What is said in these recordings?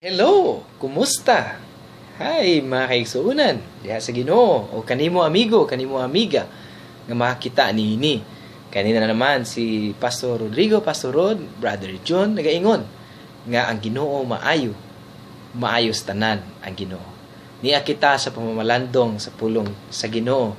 Hello! Kumusta? Hi, mga kaigsuonan diha sa Ginoo o kanimo amigo, kanimo amiga nga makakita niini. Kanina na naman si Pastor Rodrigo, Pastor Rod, Brother John nagaingon nga ang Ginoo maayo. Maayos tanan ang Ginoo. Niya kita sa pamamalandong sa pulong sa Ginoo.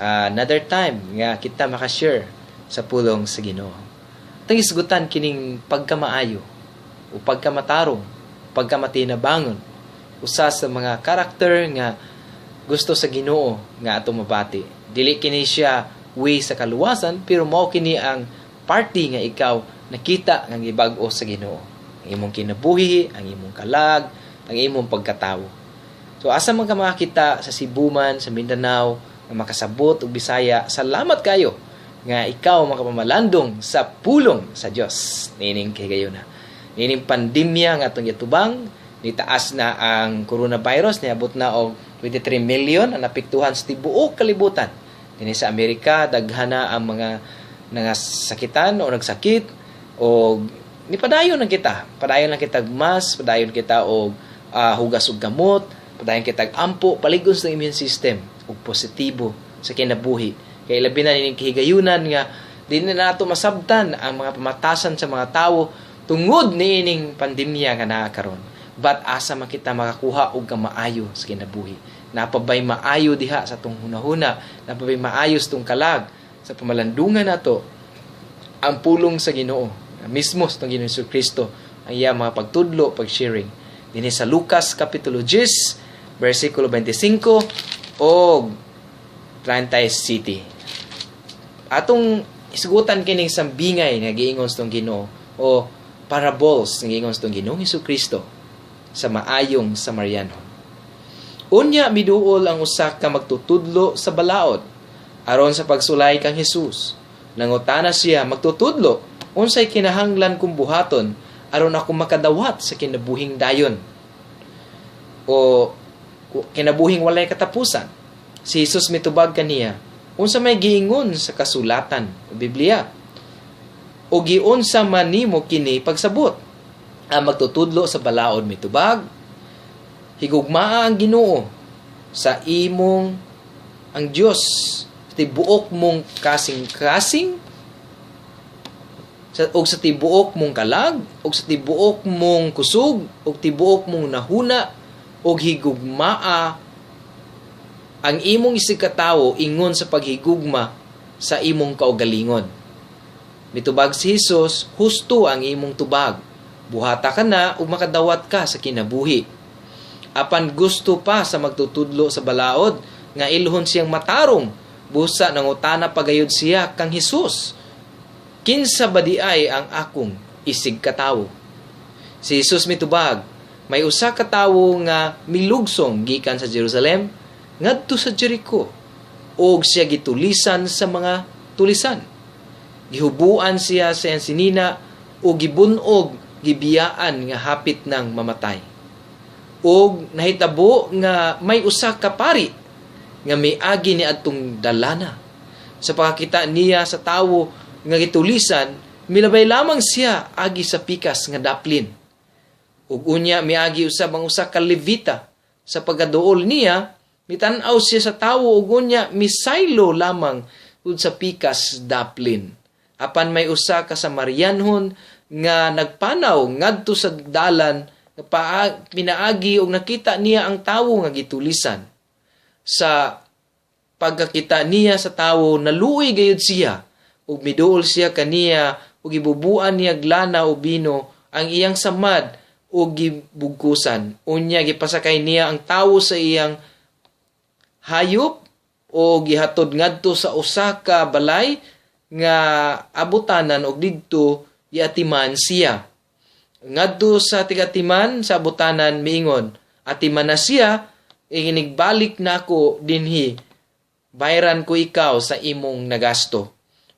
Another time nga kita makashare sa pulong sa Ginoo. Atong isgutan kining pagkamaayo o pagkamatarong, pagkamatinabangon, usa sa mga karakter nga gusto sa Ginoo nga atong mabati. Dili kini siya way sa kaluwasan, pero mao kini ang party nga ikaw nakita nga gibag-o sa Ginoo. Ang imong kinabuhi, ang imong kalag, ang imong pagkatawo. So asa man ka makakita, sa Cebu man, sa Mindanao, nga makasabot og Bisaya, salamat kayo nga ikaw makapamalandong sa pulong sa Dios niining kahigayuna. Niining pandemya nga atong gitubang, nitaas na ang coronavirus, niabot na og 23 million ang napiktuhan sa tibuok kalibutan. Dinhi sa Amerika, daghan na ang mga nangasakitan o nagsakit o nipadayon lang kita. Padayon lang kita mas, padayon kita og hugas og gamot, padayon kita ampo, paligon sa immune system ug positibo sa kinabuhi. Kay labi na nining kahigayunan nga di na nato masabtan ang mga pamatasan sa mga tawo tungod niining pandemya nga naa karon. But asa man kita makakuha og maayo sa kinabuhi? Napabay maayo diha sa atong hunahuna, napabay maayo sa atong kalag sa pamalandungan nato ang pulong sa Ginoo mismo, sa atong Ginoo Kristo, ang iya mga pagtudlo, pag-sharing dinhi sa Lucas kapitulo 10 bersikulo 25 og 37. Atong isgutan kining sambingay nga giingon sa atong Ginoo o parables nga giingon sa atong Ginoong Kristo sa maayong Samariano. Unya miduol ang usa ka magtutudlo sa balaod aron sa pagsulay kang Hesus. Nangutana siya, "Magtutudlo, unsay kinahanglan kong buhaton aron ako makadawat sa kinabuhing dayon o kinabuhing walay katapusan?" Si Jesus mitubag kaniya, "Unsa may giingon sa kasulatan o Biblia? O giunsa man nimo kini pagsabot?" Ang magtutudlo sa balaod mitubag, "Higugmaa ang Ginoo sa imong ang Dios sa tibuok mong kasing-kasing sa, og sa tibuok mong kalag, og sa tibuok mong kusog, og tibuok mong nahuna, og higugmaa ang imong isigkatawo ingon sa paghigugma sa imong kaugalingon." Mitubag si Jesus, "Husto ang imong tubag. Buhata kana ug makadawat ka sa kinabuhi." Apan gusto pa sa magtutudlo sa balaod nga ilhon siyang matarong, busa nangutana pagayod siya kang Hesus, "Kinsa ba diay ang akong isig katawo?" Si Jesus mitubag, "May usa ka tawo nga milugsong gikan sa Jerusalem ngadto sa Jericho ug siya gitulisan sa mga tulisan. Gihubuan siya sa iyang sinina ug gibunog, gibiyaan nga hapit nang mamatay. Ug nahitabo nga may usa ka pari nga miagi ni adtong dalana. Sa pagkakita niya sa tawo nga gitulisan, milabay lamang siya agi sa pikas nga daplin. Ug unya miagi usab ang usa ka Levita. Sa pagkaduol niya, mitan-aw siya sa tawo ug unya misaylo lamang ug sa pikas daplin. Apan may usa ka Samarianhon nga nagpanaw ngadto sa dalan pa pinaagi ug nakita niya ang tawo nga gitulisan. Sa pagkakita niya sa tawo, naluoy gayud siya ug miduol siya kaniya ug gibubuan niya lana ug bino ang iyang samad ug gibugkusan. Unya gipasakay niya ang tawo sa iyang hayop o gihatod ngadto sa usa ka balay nga abutanan og didto giatiman siya. Ngadto sa tigatiman sa abutanan miingon, 'Atiman na siya, inigbalik nako dinhi, bayran ko ikaw sa imong nagasto.'"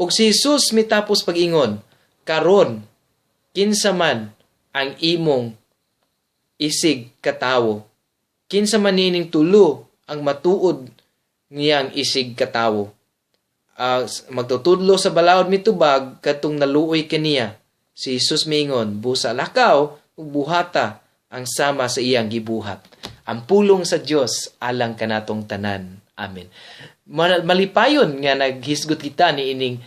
Ug si Jesus mitapos pag-ingon, "Karon, kinsa man ang imong isig katawo? Kinsa man niining tulo ang matuod niyang isig katawo?" Magtutudlo sa balaod mitubag, "Katong naluoy kaniya." Si Jesus miingon, "Busa lakaw ug buhata Ang sama sa iyang gibuhat. Ang pulong sa Dios alang kanatong tanan. Amen. Malipayon nga naghisgot kita ni ining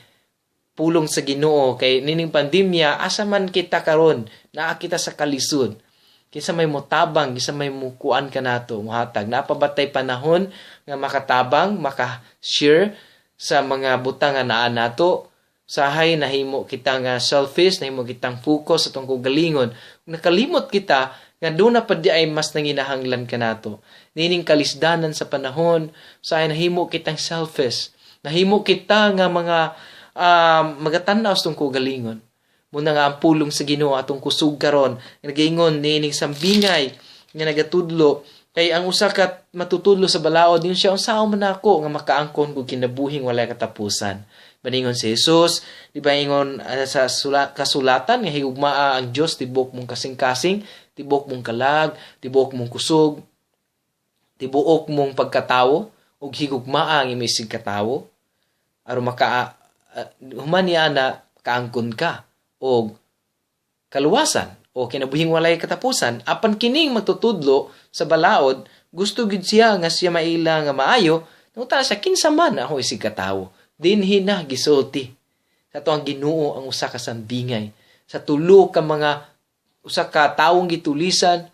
pulong sa Ginoo kay nining pandemya, asa man kita karon, naa kita sa kalisod. Kinsa may motabang, kinsa may mukuan kanato, muhatag? Napabatay panahon nga makatabang, maka-share sa mga butang nga naa nato? Sahay nahimo kita nga selfish, nahimo kitang focus sa atong kaugalingon. Nakalimot kita nga duna pa diay mas nanginahanglan kanato. Nining kalisdanan sa panahon, sahay nahimo kitang selfish. Nahimo kita nga mga magatan-aw sa atong kaugalingon. Muna nga ang pulong sa Ginoo atong kusog karon, nagaingon niining sambingay nga nagatudlo kay ang usa ka matutudlo sa balaod yun siya, "Unsaon man ako nga makaangkon kog kinabuhing walay katapusan?" Baningon si Jesus, di ba, ingon sa kasulatan nga higugmaa ang Dios tibuok mong kasing-kasing, tibuok mong kalag, tibuok mong kusog, tibuok mong pagkatawo, ug higugmaa ang imong isigkatawo aron maka human niya na kaangkon ka og kaluwasan o kinabuhing walay katapusan. Apan kining magtutudlo sa balaod, gusto gid siya nga siya maila nga maayo. Nangutana siya, "Kinsa man ako isig katawo?" Dinhi na gisulti sa ato ang Ginoo ang usa ka sambingay sa tulo ka mga usa ka tawong gitulisan,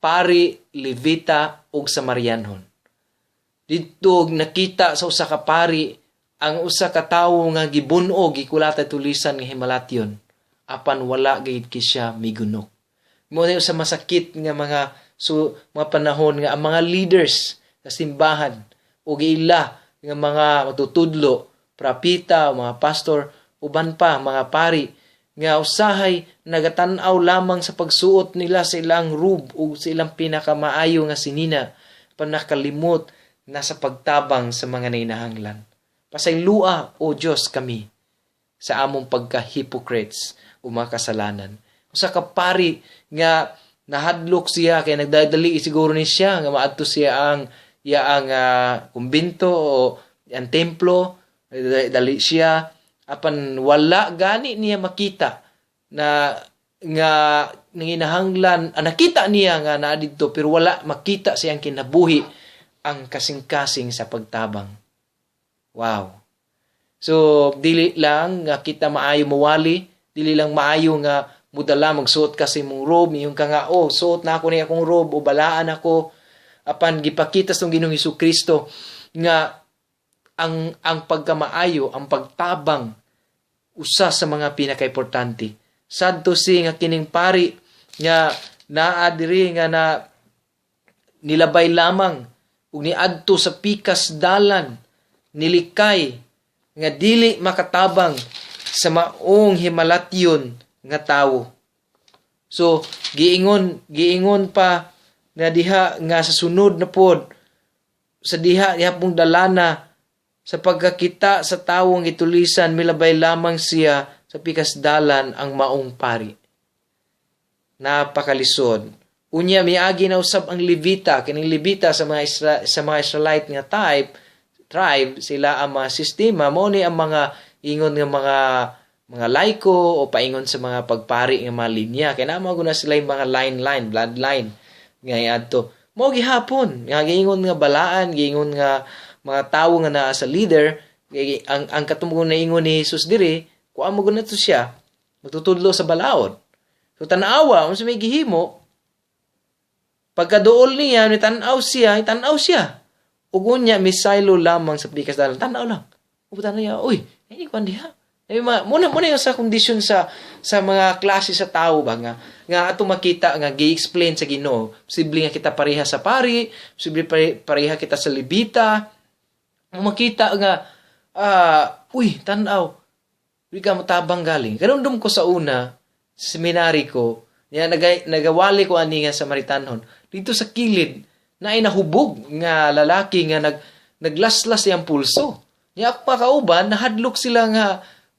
pari, Levita ug Samarianhon. Didto nakita sa usa ka pari ang usa ka tawo nga gibun-og, gikulata, tulisan nga himalatyon, apan wala gayud ki siya migunok. Mo na sa masakit nga mga so mga panahon nga ang mga leaders sa simbahan o ila nga mga matutudlo, propeta, mga pastor, uban pa mga pari nga usahay nagatan-aw lamang sa pagsuot nila sa ilang robe o sa ilang pinakamaayo nga sinina, panakalimot na sa pagtabang sa mga nainahanglan. Pasaylua, O Diyos, kami sa among pagka-hypocrites o mga kasalanan. Usa ka pari nga nahadlok siya kay nagdadali siguro ni siya nga maadto siya ang iya ang kumbinto o ang templo, dali siya, apan wala gani niya makita na nga nanginahanglan. Nakita niya nga naa didto pero wala makita siyang kinabuhi ang kasing-kasing sa pagtabang. Wow. So dili lang nga kita maayo mawali, dili lang maayo nga mudala, magsuot ka sa imong robe, yung ka nga, "Oh, suot na ako ni akong robe o balaan ako." Apan gipakita sa Ginoong Kristo nga ang pagkamaayo, ang pagtabang, usa sa mga pinakaimportante. Sad to see nga kining pari nga naa diri nga na nilabay lamang ug niadto sa pikas dalan, nilikay nga dili makatabang sa maong himalatyon nga tawo. So giingon giingon pa na diha nga sa sunod na pod sa diha diha pong dalana, sa pagkakita sa tawong gitulisan, milabay lamang siya sa pikas dalan ang maong pari. Napakalisod. Unya miagi na usab ang Levita. Kining Levita, sa mga Israelite nga type tribe, sila ang mga sistema mo ni ang mga ingon nga mga laiko o paingon sa mga pagpari nga mga linya kay naa na sila yung mga line line bloodline nga adto mo gihapon nga giingon nga balaan, giingon nga mga tawo nga naa sa leader. Ang katong naingon ni Jesus diri, kuan mo to siya magtutudlo sa balaod. So tan-awa unsa may gihimo. Pagkaduol niya, ni tan-aw siya, tan-aw siya ug unya misaylo lamang sa pikas dalan, tan-aw lang ug niya, "Uy, ay kuan diha." Ay, muna muna yung sa kondisyon sa mga klase sa tao ba nga ato makita nga gi-explain sa Ginoo. Posible nga kita pareha sa pari, posible pareha kita sa Levita. Makita nga uy, tan-aw. Uy ka motabang galing. Kanumdum ko sa una, sa seminary ko, niya nagawali ko ani nga Samaritanhon. Dito sa kilid na ay nahubog nga lalaki nga naglaslas iyang pulso. Niya ako makauban, nahadlok sila nga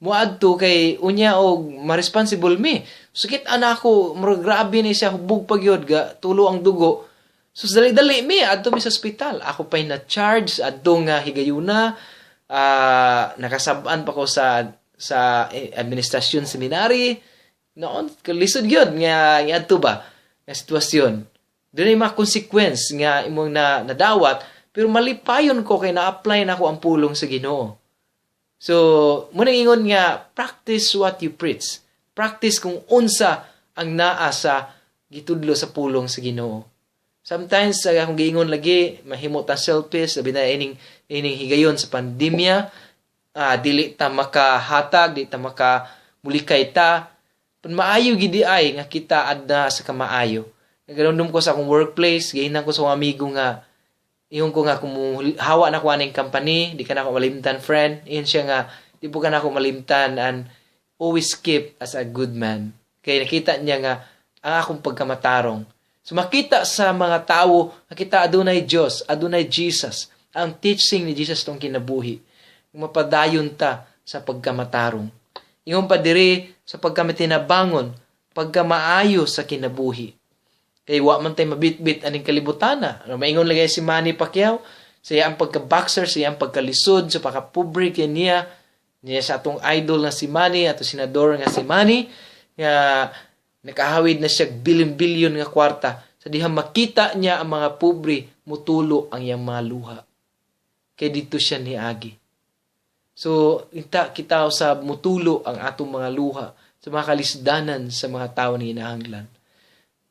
muadto kay unya og ma-responsible mi. Sakit ana ako, murag grabe ni siya, hubog pa gyud, ga tulo ang dugo. So dali-dali mi adto mi sa ospital. Ako pa'y na-charge adto nga higayuna. Nakasab-an pa ko sa administrasyon seminary. Noon, kalisod gyud nga adto ba. nga sitwasyon. Dunay mga consequence nga imong na nadawat, pero malipayon ko kay na-apply nako ang pulong sa Ginoo. So, mao ingon nga practice what you preach. Practice kung unsa ang naa sa gitudlo sa pulong sa Ginoo. Sometimes sa akong giingon lagi, mahimo ta selfish, labi na ining higayon sa pandemya, dili ta makahatag, di ta maka mulikay ta. Pero maayo gid ay nga kita adna sa kamaayo. Nagaroon ko sa akong workplace, giingnan ko sa akong amigo nga ingon ko nga kung hawa na ko aning company, di ka na ako malimtan, friend. Ingon siya nga di po ka na ako malimtan and always keep as a good man. Kay nakita niya nga ang akong pagkamatarong. So makita sa mga tawo, makita adunay Dios, adunay Jesus, ang teaching ni Jesus tong kinabuhi. Mapadayon ta sa pagkamatarong. Ingon pa diri sa pagkamatinabangon, pagkamaayo sa kinabuhi. Kay wa man tay mabitbit aning kalibutana. Ano, maingon lagi si Manny Pacquiao, sa iyang pagka-boxer, sa iyang pagkalisod, sa pagkapobre kay niya, niya sa atong idol nga si Manny, ato senador nga si Manny, nga nakahawid na siya bilyon-bilyon nga kwarta. Sa diha makita niya ang mga pobre, mutulo ang iyang mga luha. Kay dito siya niagi. So, inta kita sa mutulo ang atong mga luha sa mga kalisdanan sa mga tawo ni hinahanglan.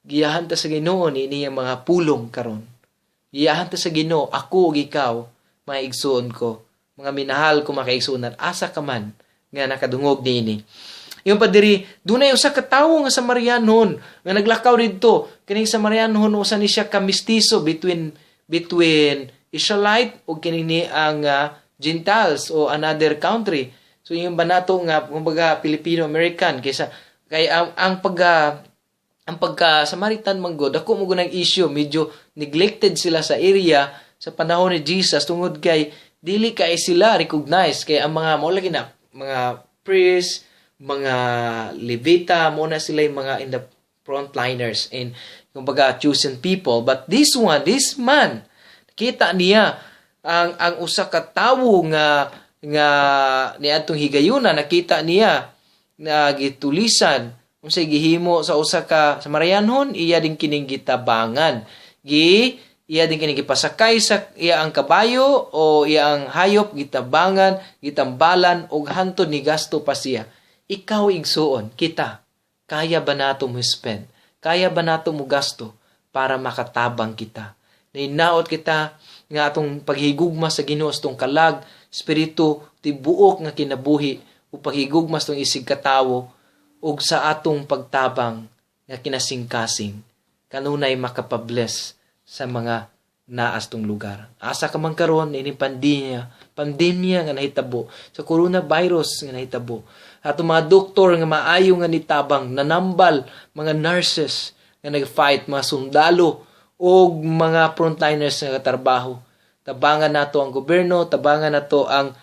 Giyahan ta sa Ginoo ni niyang mga pulong karon. Giyahan ta sa Ginoo, ako ug ikaw, mga igsuon ko, mga minahal ko mga kaigsuonan, asa ka man nga nakadungog niini. Ingon pa diri, dunay usa ka tawo nga Samarianon nga naglakaw didto. Kining Samarianon, usa ni siya ka mestizo between Israelite ug kini ni ang Gentiles o another country. So yung banato nga kumbaga Filipino American kaysa kay ang pagka Samaritan man gud, dako mo ng issue, medyo neglected sila sa area sa panahon ni Jesus tungod kay dili kay sila recognize, kay ang mga mao lagi na mga priests, mga Levita, mo na sila yung mga in the frontliners and kumbaga chosen people. But this one, this man, kita niya ang usa ka tawo nga niadtong higayuna, nakita niya na gitulisan. Unsay gihimo sa usa ka Samarianhon? Iya din kining gitabangan, gi iya din kining gipasakay sa iya ang kabayo o iya ang hayop, gitabangan, gitambalan og hantod ni gasto pa siya. Ikaw, igsuon, kita, kaya ba nato mo spend, kaya ba nato mo gasto para makatabang kita? Ninaot kita nga atong paghigugma sa Ginoo sa atong kalag, espiritu, tibuok nga kinabuhi ug paghigugma sa atong isig katawo ug sa atong pagtabang nga kinasingkasing kanunay makapabless sa mga naas tong lugar. Asa ka man karon ining pandemya nga nahitabo, sa coronavirus nga nahitabo. Ato mga doktor nga maayo nga nitabang, nanambal, mga nurses nga nag-fight, mga sundalo ug mga frontliners nga katrabaho. Tabangan nato ang gobyerno, tabangan nato ang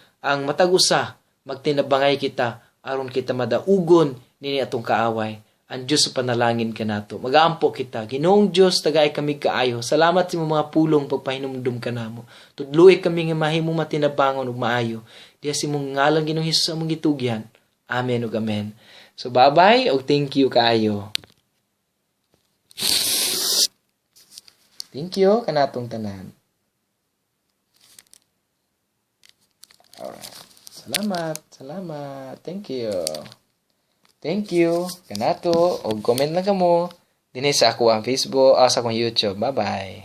matag usa, magtinabangay kita aron kita madaugon nini atong kaaway. Ang Diyos sa panalangin kanato. Magaampo kita. Ginoong Diyos, tagay kami kaayo. Salamat sa imong mga pulong pagpahinumdum kanamo. Tudloi kami nga mahimo matinabangon ug maayo. Diha sa imong ngalan, Ginoong Hesus, among gitugyan. Amen ug amen. So bye-bye ug thank you kaayo. Thank you kanatong tanan. Alright. Salamat, salamat. Thank you. Thank you kanato og comment lang kamo dinhi sa ako ang Facebook, sa akong YouTube. Bye-bye.